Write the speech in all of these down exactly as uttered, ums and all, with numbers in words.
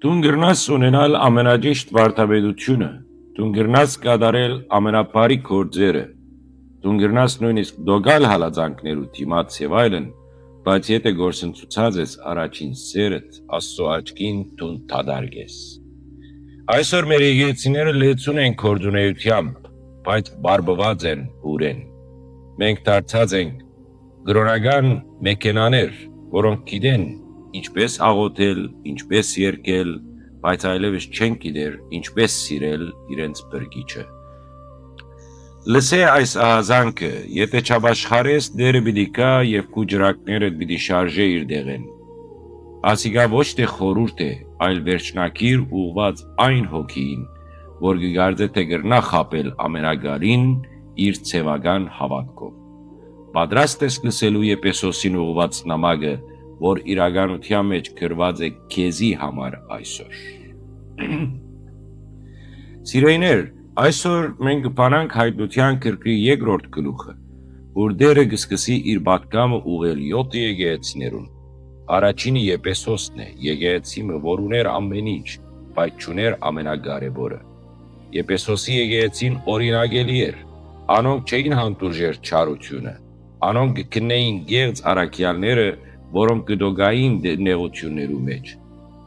Դուն կրնաս ունենալ ամենաճիշդ վարդապետությունը, դուն կրնաս կատարել ամենաբարի գործերը, դուն կրնաս նոյնիսկ դոգալ հալածանքներու դիմաց եւ այլն, բայց եթէ գործընծուցած ես առաջին սերդ, Աստծո աչքին դուն դատար կ'ես։ Այսօր մեր եկեղեցիները լեցուն են գործունեութեամբ, բայց բարբուած են յուրէն։ Մենք դարձած ենք կրօնական մեքենաներ, որոնք գիտեն ինչպես աղոթել, ինչպես երգել, բայց այլեւս չեն գիտեր ինչպես սիրել իրենց փրկիչը։ Լսէ այս ահազանգը, եթէ չապաշխարես, Տէրը պիտի գայ եւ քու ճրագներդ պիտի շարժէ իր դեղէն։ Ասիկա ոչ թէ խորհուրդ է, այլ վերջնագիր ուղղուած այն հոգիին, որ կը կարծէ թէ կրնայ խաբել ամենակարին իր ձեւական հաւատքով։ Պատրաստ ես լսելու Եփեսոսին ուղղուած նամակը, որ իրականութեան մէջ գրուած է քեզի համար այսօր։ Սիրելիներ, այսօր մենք կը բանանք Հայտնութեան գրքի երկրորդ գլուխը, որ Տէրը կը սկսի իր պատգամը ուղղել յոթ եկեղեցիներուն։ Առաջինը Եփեսոսն է, եկեղեցի մը, որ ունէր ամէն ինչ, բայց չունէր ամենակարեւորը։ Եփեսոսի եկեղեցին օրինակելի էր։ Անոնք չէին հանդուրժեր չարութիւնը։ Անոնք կը քննէին կեղծ առաքեալները, որոնք կը դոգային դե-, նեղութիւններու մէջ։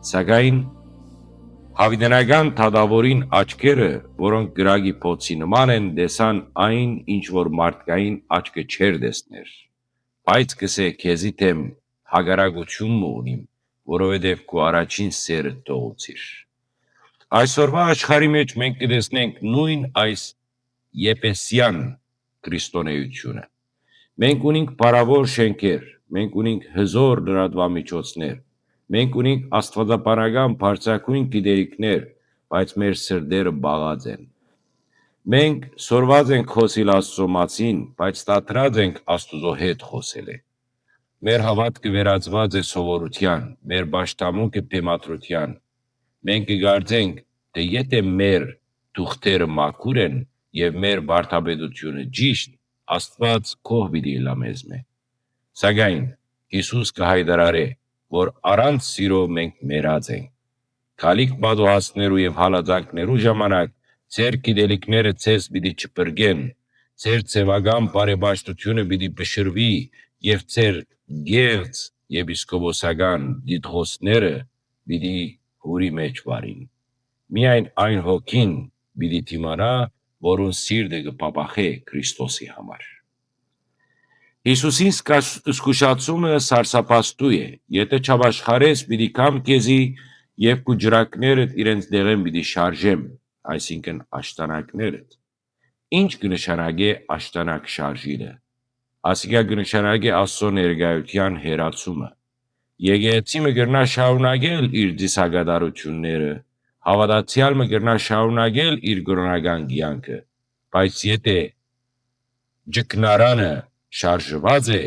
Սակայն յաւիտենական դատաւորին աչքերը, որոնք կրակի փոցի նման են, տեսան այն, ինչ որ մարդկային աչքը չէր տեսներ։ Բայց կ'ըսէ, քեզի դէմ հակառակութիւն մը ունիմ, որովհետեւ քու առաջին սերը թողուցիր։ Այսօրվա աշխարհի մէջ մենք կը տեսնենք նոյն այս Եփեսեան քրիստոնէութիւնը։ Մենք ունինք փառաւոր շէնքեր, մենք ունինք հզօր լրատուամիջոցներ, մենք ունինք աստուածաբանական բարձրագոյն գիտելիքներ, բայց մեր սրտերը բաղած են։ Մենք սորված ենք խօսիլ Աստծո մասին, բայց դադրած ենք Աստուծո հետ խօսելէ։ Մեր հաւատքը վերածուած է սովորութեան, մեր պաշտամունքը բեմադրութեան։ Մենք կը կարծենք, թէ եթէ մեր թուղթերը մաքուր են եւ մեր վարդապետությունը ճիշտ, Աստուած գոհ պիտի ըլլայ մեզմէ։ Սակայն Յիսուս կը յայտարարէ, որ առանց սիրոյ մենք մեռած ենք։ Գալիք պատուհասներու եւ հալածանքներու ժամանակ ձեր գիտելիքները ձեզ պիտի չփրկեն, ձեր ձեւական բարեպաշտությունը պիտի փշրուի եւ ձեր կեղծ եպիսկոպոսական դիտխոսները պիտի յուրի մէջ վարին։ Միայն այն հոգին պիտի դիմանայ, որուն սիրտը կը փափախէ Քրիստոսի համար։ Յիսուսին զգաս-, զգուշացումը սարսափազդու է. «Եթէ չապաշխարես, պիտի գամ քեզի եւ քու ճրագներդ իրենց դեղէն պիտի շարժեմ», այսինքն՝ աշտանակներդ։ Ի՞նչ կը նշանակէ աշտանակ շարժիլը։ Ասիկա կը նշանակէ Աստծո ներկայութեան հեռացումը։ Եկեղեցի մը կրնայ շարունակել իր ծիսակատարութիւնները, հաւատացեալ մը կրնայ շարունակել իր կրօնական կեանքը, բայց եթէ ճգնարանը շարժուած է,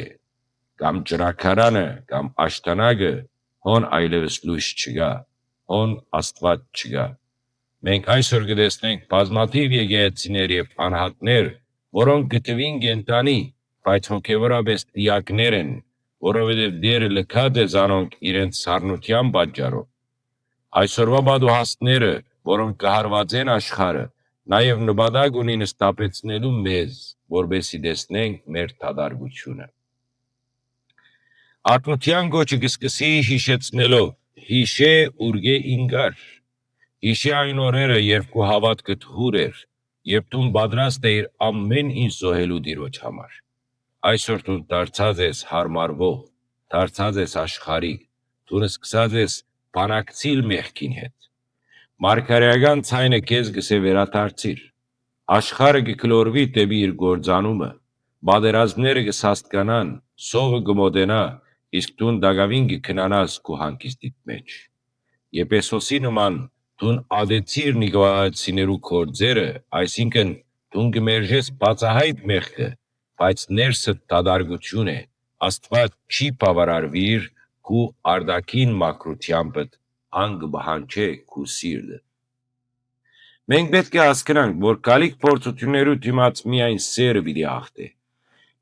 կամ ճրագարանը, կամ աշտանակը, հոն այլեւս լոյս չկայ, հոն Աստուած չկայ։ Մենք այսօր կը տեսնենք բազմաթիւ եկեղեցիներ եւ անհատներ, որոնք կը թուին կենդանի, բայց հոգեւորապէս դիակներ են, որովհետեւ Տէրը լքած է զանոնք իրենց սառնութեան պատճառով։ Այսօրվա պատուհասները, որոնք կը հարուածեն աշխարհը, նաեւ նպատակ ունին ստապեցնելու մեզ, որպեսզի տեսնենք մեր դատարկությունը։ Արթնութեան կոչը կը սկսի յիշեցնելով. «Յիշէ, ուրկէ ինկար։ Յիշէ այն օրերը, երբ քու հաւատքդ յուր էր, երբ դուն պատրաստ էիր ամէն ինչ զոհելու Տիրոջ համար։ Այսօր դուն դարձած ես յարմարվող, դարձած ես աշխարհիկ, դուն սկսած ես բանակցիլ մեղքին հետ։ Մարգարէական ձայնը քեզ կ'ըսէ. "Վերադարձիր"։ Աշխարհը կը գլորուի դէպի իր կործանումը, պատերազմները կը սաստկանան, սովը կը մօտենայ, իսկ դուն տակաւին կը քնանաս քու հանգիստիդ մէջ"։ Եփեսոսի նման դուն ատեցիր նիկողայեցիներու գործերը, այսինքն՝ դուն կը մերժես բացահայտ մեղքը, բայց ներսդ դատարկություն է, Աստուած չի բաւարարուիր քու արտաքին մաքրութեամբդ, ան կը պահանջէ քու սիրտը։ Մենք պէտք է հասկնանք, որ գալիք փորձութիւններու դիմաց միայն սերը պիտի հաղթէ։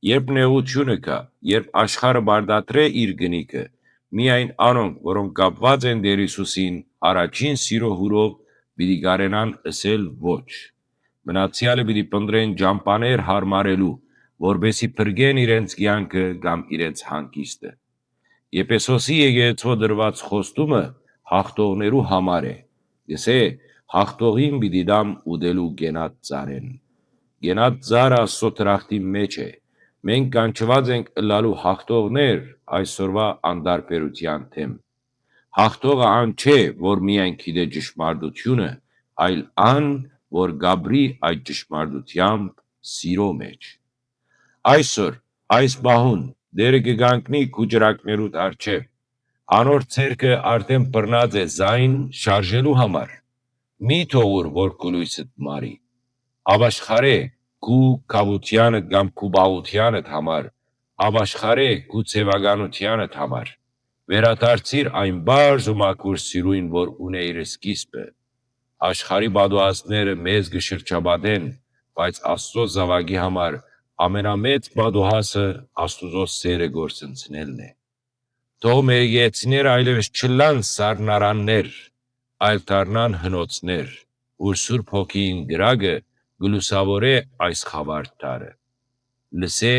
Երբ նեղութիւնը գայ, երբ աշխարհը պարտադրէ իր կնիքը, միայն անոնք, որոնք կապուած են Տէր Յիսուսին, առաջին սիրոյ հուրով պիտի կարենան ըսել ոչ։ Մնացեալը պիտի փնտռեն ճամբաներ յարմարելու, որպէսզի փրկեն իրենց կեանքը կամ իրենց հանգիստը։ Եփեսոսի եկեղեցւոյ տրուած խոստումը յաղթողներու համար է։ Կ'ըսէ. «Յաղթողին պիտի տամ ուտելու կենաց ծառէն»։ Կենաց ծառը Աստուծոյ դրախտին մէջ է։ Մենք կանչուած ենք ըլլալու յաղթողներ այսօրուայ անտարբերութեան դէմ։ Յաղթողը ան չէ, որ միայն գիտէ ճշմարտութիւնը, այլ ան, որ կ'ապրի այդ ճշմարտութեամբ սիրոյ մէջ։ Այսօր, այս պահուն, Տէրը կը կանգնի քու ճրագներուդ առջեւ։ Անոր ձեռքը արդէն բռնած է զայն շարժելու համար։ Մի թողուր, որ քու լոյսդ մարի։ Ապաշխարէ քու գաւութեանդ կամ քու պաղութեանդ համար, ապաշխարէ քու ձեւականութեանդ համար։ Վերադարձիր այն պարզ ու մաքուր սիրոյն, որ ունէ իր սկիզբը։ Աշխարհի պատուհասները մեզ կը շրջապատեն, բայց Աստուծոյ զաւակի համար ամենամեծ պատուհասը Աստուծոյ սէրը կորսնցնելն է։ Թող մեր եկեղեցիները այլեւս չըլլան սառնարաններ, այլ դառնան հնոցներ, ուր Սուրբ Հոգին կրակը կը լուսաւորէ այս խաւար դարը։ Լսէ,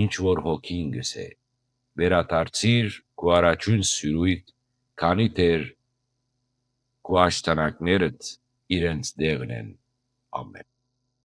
ինչ որ Հոգին կ'ըսէ. «Վերադարձիր քու առաջին սիրոյդ, քանի դեռ քու աշտանակներդ իրենց տեղն են»։ Ամէն։